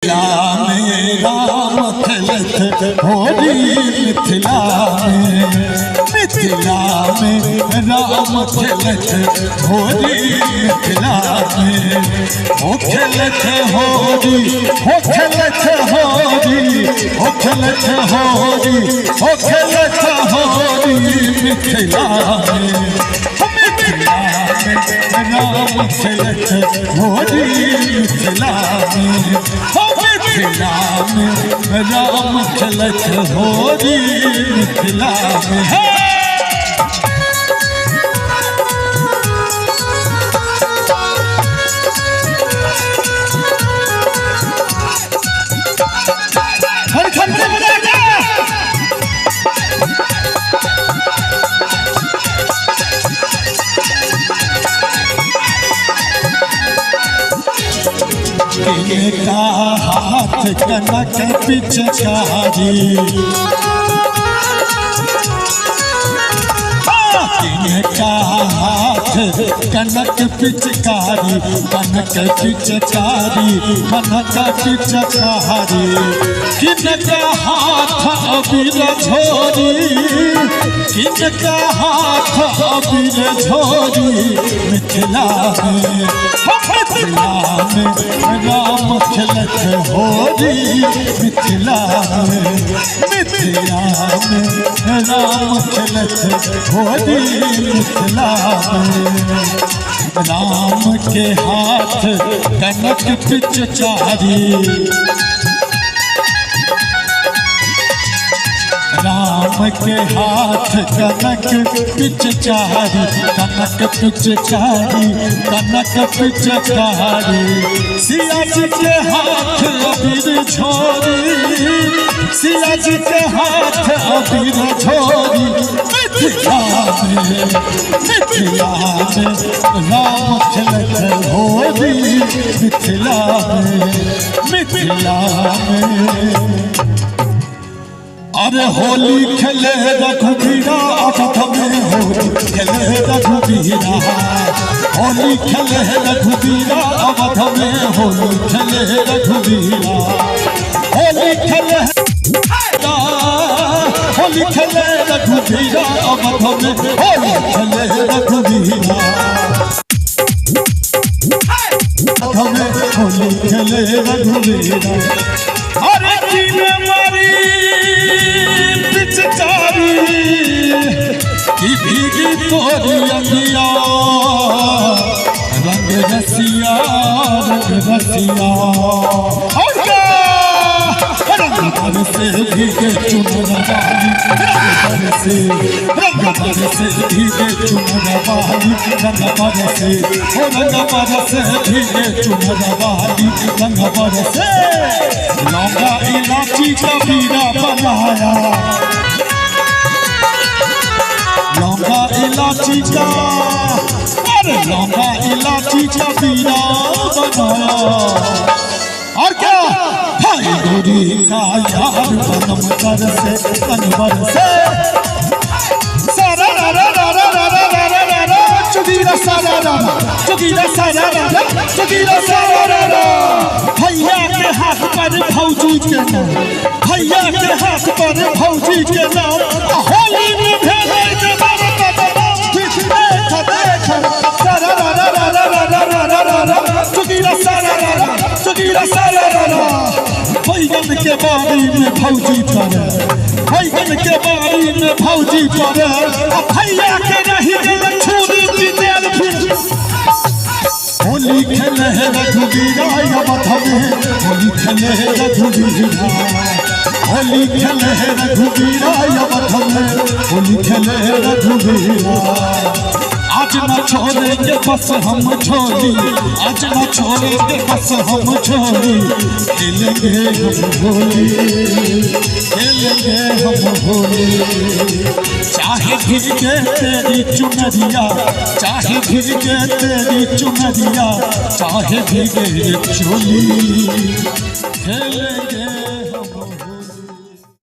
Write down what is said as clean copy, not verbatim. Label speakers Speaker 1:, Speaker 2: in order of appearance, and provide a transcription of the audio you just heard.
Speaker 1: मिथिला में राम खेलत होली मिथिला में, मिथिला में राम खेलत होली मिथिला में। हो खेलत होली, हो खेलत होली, हो खेलत होली, हो खेलत होली मिथिला में, मिथिला में राम खेलत होली मिथिला में, हो मिथिला में राम खेलत होली मिथिला में। हे हर हर हर। किनका हाथ कनक पिचकारी, किनका हाथ कनक पिचकारी, कनक पिचकारी, कनक पिचकारी, किनका हाथ अबीर झोरी, किनका हाथ अबीर झोरी मिथिला में, मिथिला में राम खेलत होली मिथिला में, मिथिला में राम खेलत होली मिथिला में। राम के हाथ कनक पिचकारी, राम के हाथ कनक पिचकारी, कनक पिचकारी, कनक पिचकारी, सिया जी के हाथ अबीर झोरी, सिया जी के हाथ अबीर झोरी मिथिला में, मिथिला में राम खेलत होली मिथिला में, मिथिला में। अरे होली खेले रघुबीरा अवध में, होली खेले रघुबीरा, होली खेले रघुबीरा अवध में, होली खेले रघुबीरा, होली खेले, होली खेले रघुबीरा अवध में, होली खेले रघुबीरा अवध में, होली खेले रघुबीरा। अरे कीने मारी पिचकारी की भीगी तोरी अंगिया, रंग रसिया, रंग रसिया, और क्या रंग बरसे भीगे चुनर वाली, रंग बरसे, रंग बरसे भीगे चुनर वाली, रंग बरसे, ओ रंग बरसे भीगे चुनर वाली, रंग बरसे। लौंगा इलायची का बीरा बनाया, लौंगा इलायची का, अरे लौंगा इलायची का बीरा बनाया। और क्या हाय गोरी का यार बनम कर से तन बरसे, सारा रा रा रा रा रा रा रा रा रा, चुगीरा सारा रा रा, चुगीरा सारा रा रा, चुगीरा सारा रा रा। भैया के हाथ पर भौजी के नाम, भैया के हाथ पर भौजी के नाम, होली में भेले जबर बदनाम। देख देख सारा रा रा रा रा रा रा रा रा रा, चुगीरा सारा रा रा, चुगीरा सारा रा रा। बैगन के बारी में भौजी पर, बैगन के बारी में भौजी पर, भैया के रही गल छुरी पिटेल फिर। होली खेले रघुबीरा अवध में, होली खेले रघुबीरा, होली खेले रघुबीरा अवध में, होली खेले रघुबीरा। आज न छोड़ेंगे बस हम झोली, आज न छोड़ेंगे बस हम झोली, खेलेंगे हम होली, खेलेंगे हम होली। चाहे भीगे तेरी चुनरिया, चाहे भीगे तेरी चुनरिया, चाहे भीगे चोली, खेलेंगे।